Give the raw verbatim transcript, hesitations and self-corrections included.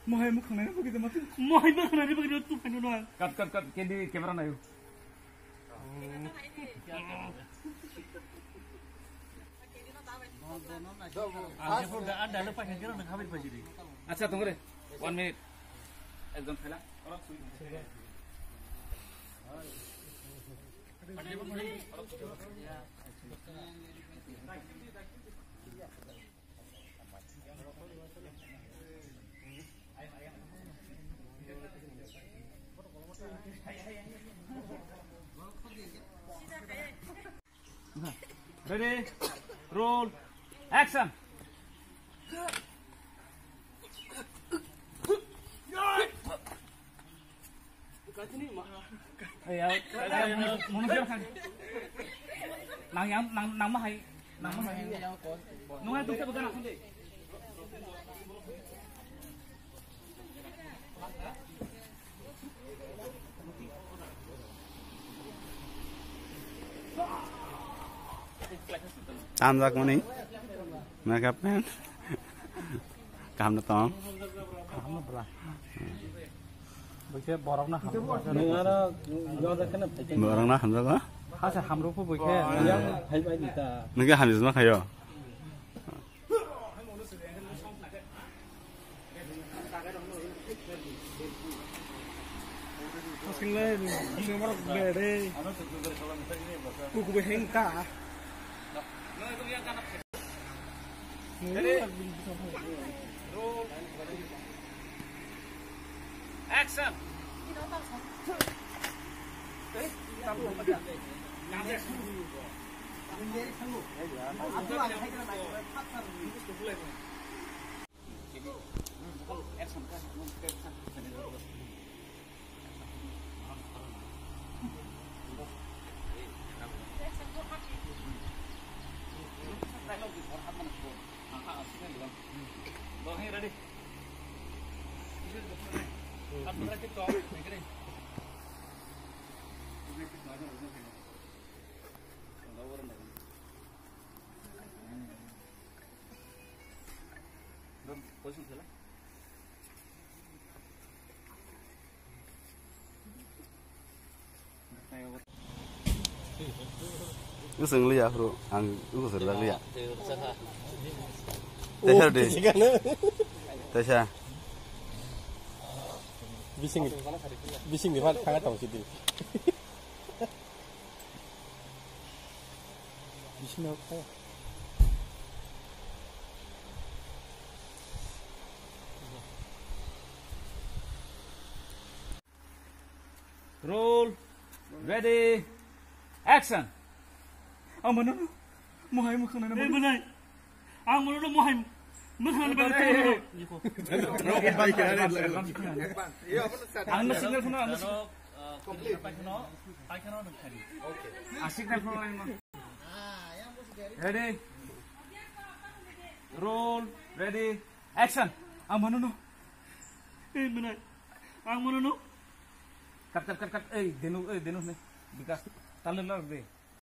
Mohai mukhangnai bagwi tongma tu. Mohai mukhangnai bagwi tu phano no. Cut, cut, cut. Kendi camera nayo. Acha tongre. One minute. Ekjon phaila. Ready, roll, action. Nang yang, nang, nang mahai, nang mahai. Nungai tu siapa kena sendiri? Tanjak mani makeup man. Kaham na tong. Kaham na bra. Bwkhe borok na hamjak. Nwng aro joda kheno phai. Borok na hamjago. Hasa hamrokbo bwkhe. Yang phai bai di ta. Nwng khe hamjak ma khayo. Asing le, asing marok bere. Kuku be heng ta. Ready? Roll. Action. Wng liya, bro. Ang wng sir liya. Tesa de. Tesa. Bising, bising di mana tangga tong sidi. Bising apa? Roll. Ready. Action. Ang mano no. Mohai mukhangnai. Ang mano no mohai mukhangnai. Ang no signal phano, ang no signal. Ang signal phano. Ready. Roll. Ready. Action. Ang mano no. Eh, mano. Ang mano no. Cut, cut, cut, cut. Eh, denu, eh, denu ne. Bikas. Tale lor de.